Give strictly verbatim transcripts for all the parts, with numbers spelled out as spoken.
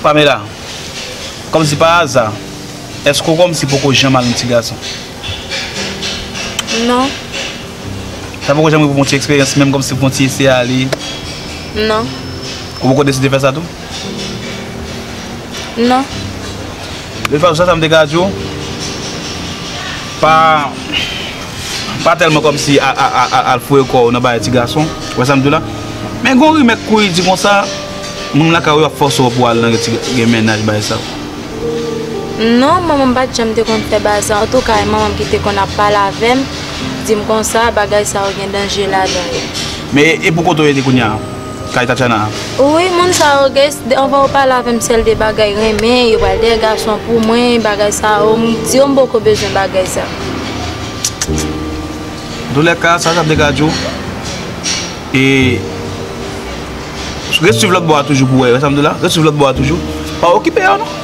Pamela, kòmsi pa aza, èske w kòmsi poko janm al yon ti gason? Non. Sa poko janm rive w fè yon ti eksperyans, menm kòmsi w fè yon ti eseye ale? Non. Ou poko deside fè sa tou? Non. De tout fason, sa, sa m te ka di w, pa, pa tèlman kòmsi a, a, a, a, al foure kò w nan bagay ti gason. Ou wè sa m di w la? Men gon rimè k kouri di konsa, moun lakay ou yo ap fòse w pou w al nan gen ti, gen mennaj, bagay sa yo. Non, manman m pa t janm te konn fè bagay sa. Antouka, e manman m ki te konn ap pale avè m, di m konsa, bagay sa yo gen danje ladan yo. Men e, e pou kote w ye te kounye a? Kay Tatiana a? Wi, moun sa yo, guys, de, anvan yo pale avè m sèl de bagay renmen, yo pral dèyè gason pou mwen, bagay sa yo, m di yo m poko bezwen bagay sa. Antoulèka, sa, sa m te ka di w. E, ret swiv lòt bò a toujou pou wè, wè sa m di w la? Ret swiv lòt bò a toujou. Pa okipe yo, non.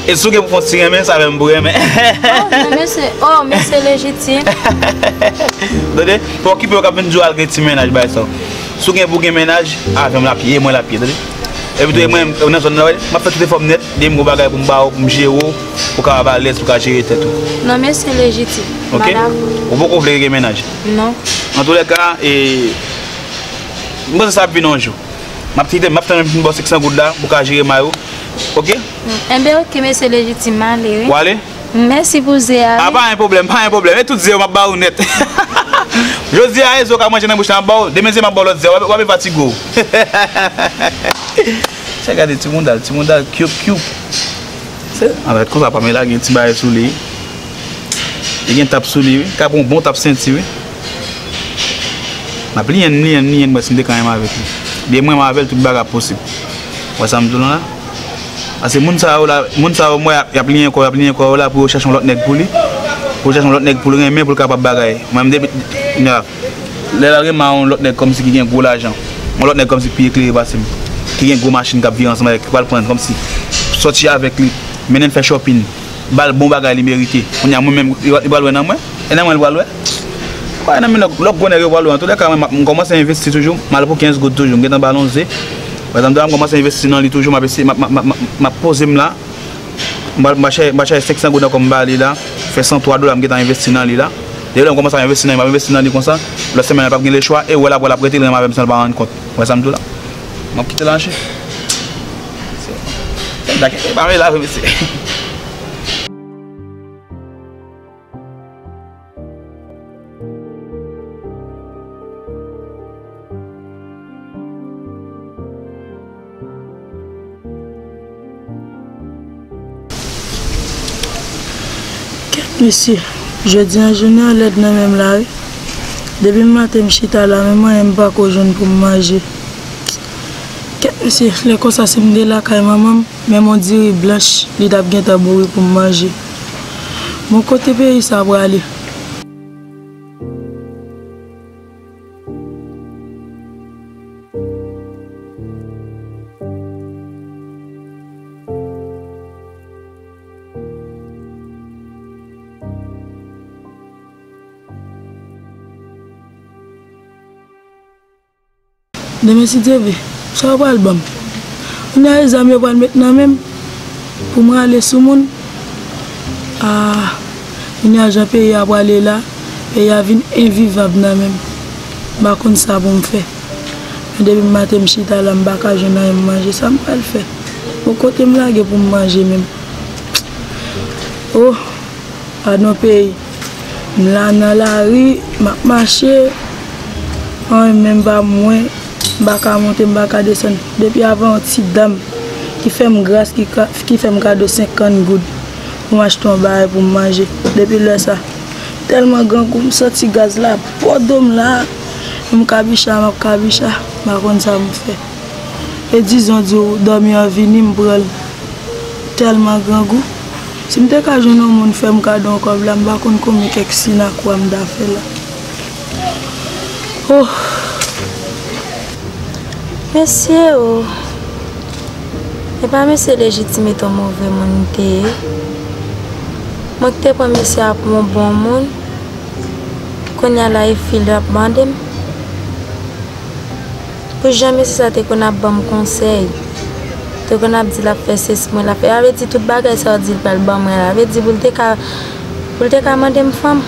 E si w gen pou fè yon ti renmen, sa menm pou renmen. Oh, non, mesye, oh, mesye lejitim. Tande, pa okipe yo k ap vin di w al gen ti mennaj, bagay sa yo. Si w gen pou gen mennaj, avè m l ap ye, e mwen l ap ye, tande. Epi tou, e mwen, nan zòn nan, wè, m ap fè tout efò m nèt, depi m gon bagay pou m ba w, pou m jere w, pou w kapab alèz, pou w ka jere tèt ou. Non, mesye lejitim. M pa dakò. Ou poko vle gen mennaj? Non. Antoulèka, e, m panse sa ap vin yon jou. M ap kite, m ap tann m fin ba w senk san goud la, pou w ka jere may ou. Oke? Enben, oke, mesye lejitim, m ale, wi. W ale? Mèsi pou ze a, wi. A, pa gen pwoblèm, pa gen pwoblèm. E tout ze yo, m ap ba ou nèt. Jodi a, e ze w ka manje nan bouch la, m ap ba ou. Demen, ze m ap ba w lòt ze a. W ap, w ap vin fatige w. Chè, gade ti mounda l, ti mounda l, kyoup, kyoup. Se, anfèt, konsa, Pamela gen ti bagay sou li. Li gen tap sou li, wi. Ka pran yon bon tap senti, wi. M ap liyen, m liyen, m liyen, m wè si m te ka renmen avèk li. Depi m renmen avè l, tout bagay ap posib. Wè sa m di w lan la? Paske moun sa yo la, moun sa yo, m wè, y ap, y ap liyen kò, y ap liyen kò yo la pou yo chèche yon lòt nèg pou li. Pou yo chèche yon lòt nèg pou l renmen, pou l kapab bagay. Mwen, m depi, lè l al renmen yon lòt nèg kòmsi ki gen gwo lajan. Yon lòt nèg kòmsi ki pi eklere pase m. Ki gen gwo machin k ap vire ansanm avèk, ki pral pran l kòmsi. Sòti avèk li, mennen l fè shopping. Ba l bon bagay li merite. Kounye a, mwen menm, li, li pral wè nan mwen. E nan mwen li pral wè. Ou pa wè nan men lòt, lòt gwo nèg yo pral wè. Antoulèka, mwen, m ap, m kòmanse envesti toujou. M al pou kenz goud toujou. M gentan ba l yon ze. Wè sa m di w la, m kòmanse envesti nan li toujou. M ap eseye, m ap, m ap, m ap, m ap, m ap poze m la. M pral, m pral chèche, m pral chèche senk san goud ankò m ba li la. Fè san twa dola, m gentan envesti nan li la. Depi lè m kòmanse ap envesti nan li, m ap envesti nan li konsa. Lòt semèn nan, l p ap gen lechwa. E ou wè l ap wè, l ap rete, l renmen avè m san l pa rann kont. Wè sa m di w la? M ap kite l anche. Se, se dak, e pa men la vre, mesye. Kèt mesye, jodi a jounen an lèd nan men m la wi. Depi maten m chita la, menm anyen m pako jwenn pou m manje. Kèt mesye, lè konsa si m te lakay manman m, menm yon diri blanch, li t ap gentan boure pou m manje. Bon, kote peyi sa prale? Demen si Dye vle, sa yo pral ban m? Kounye a e zam yo pral met nan men m pou m rale sou moun. Ah, kounye a jan peyi a prale la, peyi a vin envivab nan men m. M pa konn sa pou m fè. Men depi maten m chita la, m pa ka jwenn anyen m manje, sa m pral fè? Bon, kote m lage pou m manje menm? Oh! Padon peyi. M la nan lari, m ap mache. Anyen menm pa mwen, m pa ka monte, m pa ka desann. Depi avan yon ti dam ki fè m gras, ki ka, ki fè m kado senkant goud pou m achte yon bagay pou m manje. Depi lè sa, tèlman grangou, m santi gaz la bò do m la. M kabicha, m ap kabicha, m pa konn sa m fè. E dizon di w dòmi an vini, m pran l. Tèlman grangou. Si m te ka jwenn yon moun fè m kado yon kòb la, m pa konn konbyen kèk sinakwa m ta fè la. Oh! Mesye o! E pa mesye Lejitim, e t on move moun m te ye. Mwen ki te pran mesye a pou yon bon moun. Kounye a la, e fi l ap mande m. Pou jan mesye sa te konn ap ban m konsèy, t Yo konn ap di l ap fè sesi mwen, l ap fè, sa vle di tout bagay sa yo di l pral ban mwen la. Vle di pou l te ka, pou l te ka mande m fanm.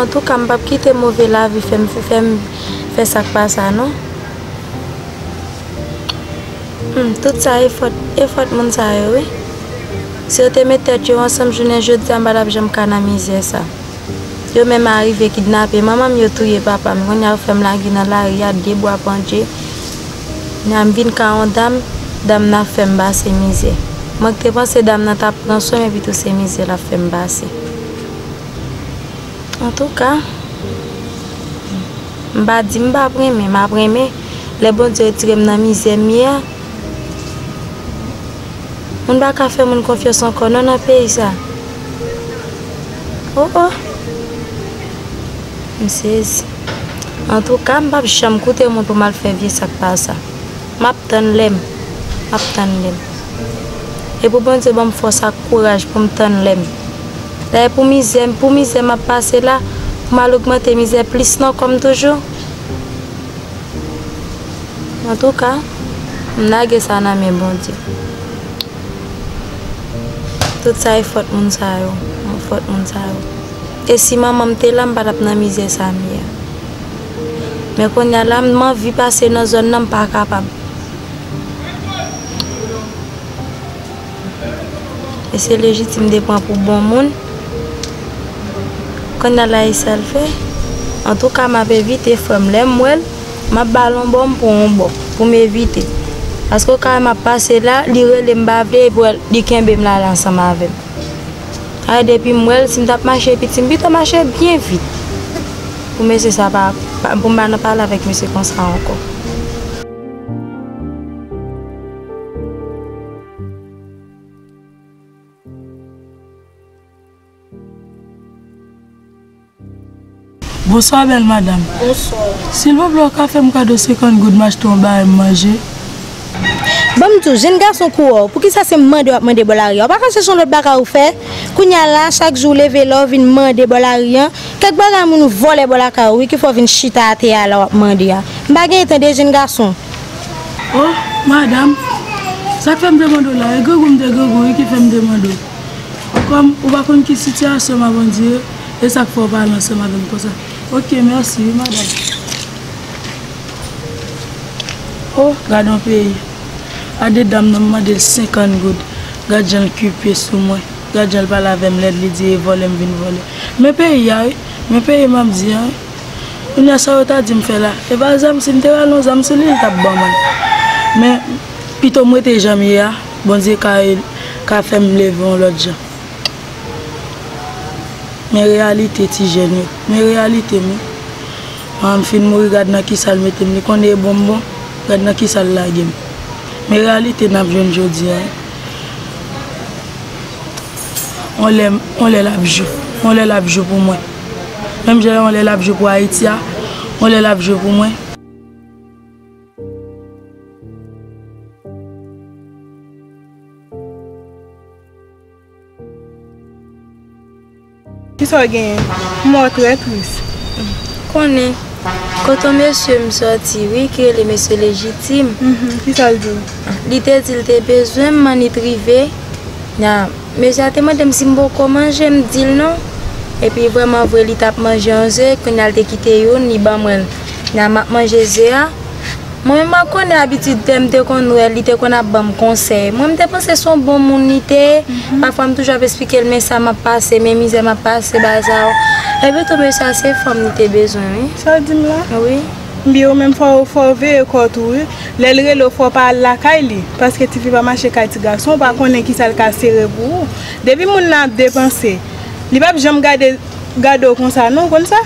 Antouka, m p ap kite move lavi fè m, fè m fè sa k pa sa, non. Hmm, tout sa e fòt, e fòt moun sa yo, wi. Si yo te met tèt yo ansanm, jounen jodi a, m pa t ap janm ka nan mizè sa. Yo menm arive kidnape manman m, yo touye papa m. Kounye a, yo fè m lage nan lari a, de bwa pandje. Kounye a, m vin ka yon dam, dam nan ap fè m pase mizè. Mwen ki te panse dam nan t ap pran swen m, epi tou se mizè l ap fè m pase. Antouka, m pa di m p ap renmen, m ap renmen. Lè Bondye retire m nan mizè m ye a, moun pa ka fè moun konfyans ankò non nan peyi sa. Oh, oh. M sezi. Antouka, m p ap janm koute moun pou m al fè vye sa k pa sa. M ap tann lè m. M ap tann lè m. E pou Bondye ban m fòs ak kouraj pou m tann lè m. Dayè pou mizè, pou mizè m ap pase la, pou m al ogmante mizè plis nan kò m toujou. Antouka, m lage sa nan men Bondye. Tout sa e fòt moun sa yo. Fòt moun sa yo. E si manman m te la, m pa t ap nan mizè sa m ye a. Men kounye a la, m anvi pase nan zòn nan, m pa kapab. E se Lejitim te pran pou bon moun. Kounye a la, e sa l fè. Antouka, m ap evite frè m. Lè m wè l, m ap ba l yon bò, m pran yon bò pou m evite. Paske oka m ap pase la, li rele m pa vle, epi li kenbe m la, la ansanm avè m. Ay, depi m wè l, si m t ap mache piti, m pito mache byen vit. Pou mesye sa pa, pa, pou m pa nan pale avèk mesye konsa ankò. Bonswa, bèl madanm. Bonswa. Silvouplè, ou ka fè m kado senkant goud, m achte yon bagay m manje? Ban m di w, jenn gason kou w, poukisa se mande w ap mande bò lari a? Ou pa ka chèche yon lòt bagay ou fè? Kounye a la, chak jou w leve la, w vin mande bò lari a. Kèk bagay moun vòlè bò lakay ou, wi, ki fè w vin chita atè a la, w ap mande a. M pa genyen tan de jenn gason. Oh, madanm, sa k fè m te mande w la, e grangou m te grangou, wi, ki fè m te mande w. Kòm ou pa konn ki sitiyasyon m ap andire, e sa k fè w pale ansanm avè m konsa. Oke, mèsi, wi, madanm. Oh, gad yon peyi. A de dam nan, m mande l senkant goud. Gad jan l kipe sou mwen. Gad jan l pale avè m lèd, li di e vòlè m vin vòlè. Men peyi a, wi. Men peyi m ap di a, wi. Kounye a sa yo ta di m fè la? E pa zam, si m te pral yon zam sou li, li t ap ban mwen l. Men, pito m rete jan m ye a, Bondye ka, ka fè m leve yon lòt jan. Men reyalite ti jèn yo. Men reyalite m, wi. Manman m fin mouri, gad nan kisa l mete m. Li konnen e bon m bon, gad nan kisa l lage m. Men reyalite n ap jwenn jodi a, wi. On lè, on lè l ap jou. On lè l ap jou pou mwen. Menm jan on lè l ap jou pou Ayiti a, on lè l ap jou pou mwen. Kisa w genyen? M wè w trè tris. Konnen, kote yon mesye m sòti, wi, ki rele mesye Lejitim. Mhm, kisa l di w? Li te di l te bezwen m, m annik rive. Nya, mesye a te mande m si m poko manje, m di l non. Epi vrèman vre, li t ap manje yon ze, kounye a l te kite youn, li ban mwen l. Nya, m ap manje ze a. Mwen menm, mwen konnen abitid, lè m te konn wè l, li te konn ap ban m konsèy. Mwen, m te panse se yon bon moun li te ye. Mhm. Pafwa, m toujou ap esplike l, men sa m ap pase, men mizè m ap pase, bagay sa yo. Epi tou, mesye a, se fanm li te bezwen, wi. Sa w di m la? Wi. Byen, ou menm, fò, fò w veye kò w tou, wi. Lè l rele w, fò w pa al lakay li. Paske tifi pa mache kay ti gason, ou pa konnen kisa l ka sere pou ou. Depi moun nan ap depanse, li p ap janm gade, gade w konsa, non, ou konn sa?